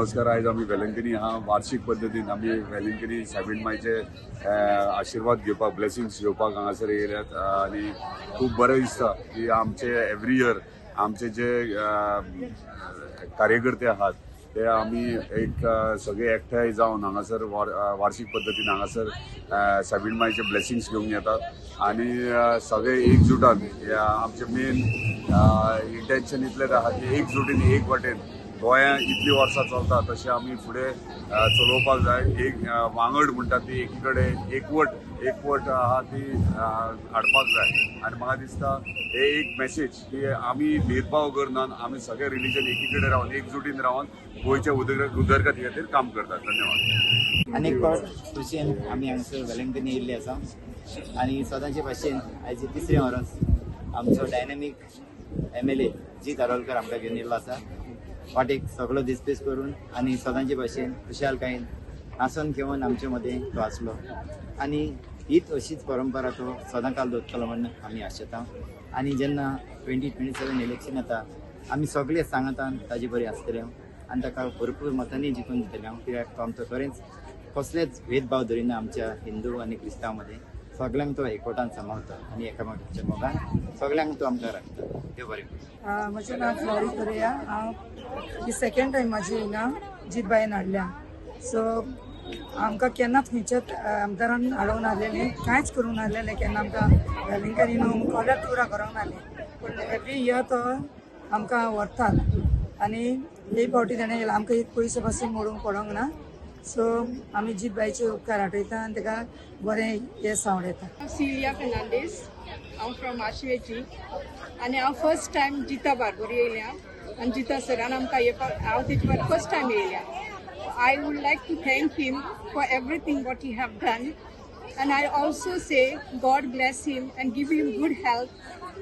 नमस्कार. आयज आमी वेलंकनी हा वार्षिक पद्दतीन आमी वेलंकनी सायबीण मायचे आशिर्वाद घेवपाक, ब्लेसिंग्स घेवपाक हांगासर येयल्यात आनी खूब बरें दिसता की आमचे एवरी इयर आमचे जे कार्यकर्ते आहात ते आमी एक सगळे एकठांय जावन हांगासर वार्षिक पद्दतीन हांगासर सायबीण मायचे ब्लेसिंग्स घेवंक येतात आनी सगळे एकजुटान ह्या आमचे मेन इंटेन्शन इतलेंच आहा की एकजुटीन एक वाटेन गोंया इतलीं वर्सां चलता तशें आमी फुडें चलोवपाक जाय. एक वांगड म्हणटा ती एकी कडेन एकवट एकवट आहा ती हाडपाक जाय आनी म्हाका दिसता हे एक मेसेज की आमी भेदभाव करनात, आमी सगळे रिलीजन एकी कडेन रावन एकजुटीन रावन गोंयच्या उदरगती खातीर काम करतात. धन्यवाद. आनी एक फावट खुशयेन आमी हांगासर वेलंकनी येयल्ले आसा आनी सदांचे भाशेन आयज तिसरें वर्स आमचो डायनामीक एमएलए जीत आरोलकर आमकां घेवन येयल्लो आसा. वाटेक सगळो दिसपेस करून आनी सदांचे भाशेन खुशालकायेन हांसोन खेळून आमचे मदें तो आसलो आनी हीच अशीच परंपरा तो सदां काल दवरतलो म्हण आमी आशेता. आनी जेन्ना 2027 इलेक्शन येता, आमी सगळे सांगातान ताजे बरें आसतले आनी ताका भरपूर मतांनी जिखून दितले हांव, कित्याक तो आमचो खरेंच कसलेच भेदभाव धरिना. आमच्या हिंदू आनी क्रिस्तांव मदें सगळ्यांक तो एकवटान सांबाळता आनी एकामेकांच्या मोगान सगळ्यांक तो आमकां राखता. देव बरें करूं. म्हजें नांव फ्लॉरी कोरिया. हांव ही सेकंड टायम म्हाजी हिंगा जीतबायन हाडल्या. सो आमकां केन्नाच खंयच्याच आमदारान हाडूंक नासलेलें, कांयच करूंक नासलेलें केन्ना. आमकां वेलिंगकांनी न्हू कोल्यार टुरां करूंक नासलें, पूण एवरी इयर तो आमकां व्हरतात आनी हे फावटी ताणें आमकां एक पयसो पासून मोडूंक पडोंक ना. सो आमी जीतबायचे उपकार आठयता आनी ताका बरें येस सांवडयता. हांव सिलिया फेर्नांडीस, हांव फ्रॉम आशवेची आनी हांव फर्स्ट टायम जिता बारबोरी येयल्या आनी जिता सरान आमकां येवपाक हांव तेजे बरोबर फर्स्ट टायम येयल्या. I would like to thank him for everything what he have done and I also say God bless him and give him good health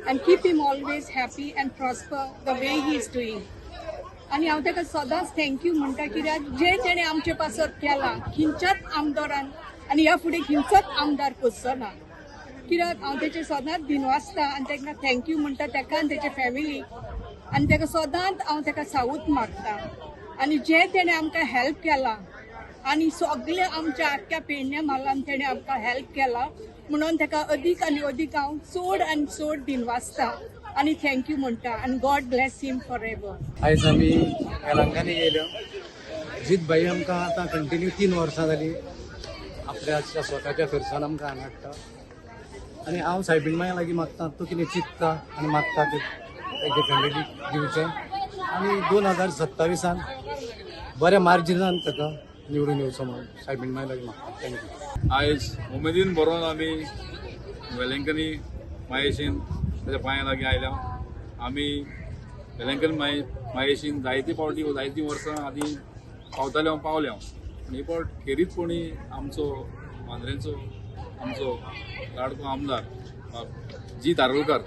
and keep him always happy and prosper the way he is doing. आनी हांव ताका सदांच thank you म्हणटा, कित्याक जे तेणें आमचे पासत केलां खंयच्याच आमदारान आनी ह्या फुडें खंयचोच आमदार करचो ना, कित्याक हांव तेचे सदांच दिनवासता आनी ताका thank you म्हणटा, ताका आनी तेच्या फॅमिलीक. आनी ताका सदांच हांव ताका सावूत मागता आनी जे तेणें आमकां हेल्प केलां आनी सगळे आमच्या आख्ख्या पेडण्या म्हालान तेणें आमकां हेल्प केला म्हणून ताका अदीक आनी अदीक हांव चड आनी चड दिनवासता आनी thank you म्हणटा आनी God bless him for ever. आयज आमी वेलंकांनी येयल्या. जीत भाई आमकां आतां कंटिन्यू 3 वर्सां जाली आपल्या स्वताच्या खर्चान आमकां हांगा हाडटा आनी हांव सायबीण माया लागीं मागता, तो कितें चिंतता आनी मागता ते तेजे फॅमिलीक दिवचें आनी 2027आन बऱ्या मार्जिनान ताका निवडून येवचो म्हणून सायबीण माया लागीं मागता. Thank you. आयज उमेदीन भरोन आमी वेलंकनी मायेशीन ताच्या पांया लागीं आयल्या. आमी वेलंकनी मायेशीन जायते फावटी, जायतीं वर्सां आदीं पावताले, हांव पावले हांव, पूण ही फावट खेरीतपणी आमचो मांद्रेंचो आमचो लाडको आमदार जीत आरोलकर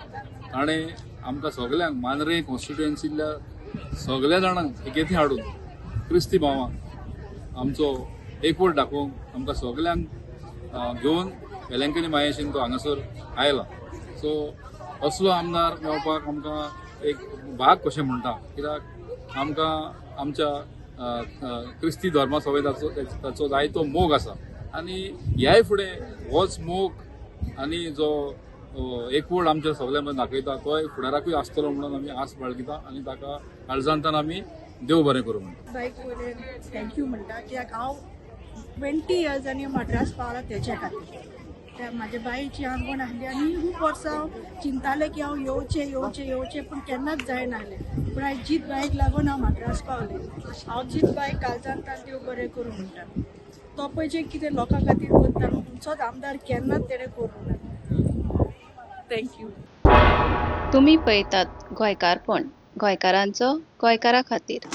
ताणें आमकां सगल्यांक मांद्रें कॉन्स्टिट्युएन्सींतल्या सगल्या जाणांक एकेथी हाडून क्रिस्ती भावांक आमचो एकवट दाखोवंक आमकां सगल्यांक घेवन वेलंकनी मायेशीन तो हांगासर आयला. सो असलो आमदार मेळपाक आमकां एक भाग कशें म्हणटा, कित्याक आमकां आमच्या क्रिस्ती धर्मा सवें ताचो जायतो मोग आसा आनी ह्याय फुडें होच मोग आनी जो एकवट आमच्या सगळ्यां मदीं दाखयता तोय फुडाराकूय आसतलो म्हणून आमी आस बाळगिता आनी ताका काळजांतल्यान आमी देव बरें करूं म्हणटा. बायक वयल्यान thank you म्हणटा, कित्याक हांव 20 इयर्स आनी मड्रास पावलां तेच्या खातीर. त्या म्हाज्या बायची आंगवण आसली आनी खूब वर्सां हांव चिंतालें की हांव येवचें, येवचें, येवचें, पूण केन्नाच जायनासलें. पूण आयज जीत बायक लागून हांव मड्रास पावलें. हांव जीत बायक काळजांतल्यान देव बरें करूं म्हणटा. तो पळय जें कितें लोकां खातीर करता न्हू, खंयचोच आमदार केन्नाच तेणें करूंक ना. Thank you. तुमी पळयतात गोंयकारपण, गोंयकारांचो गोंयकारा खातीर.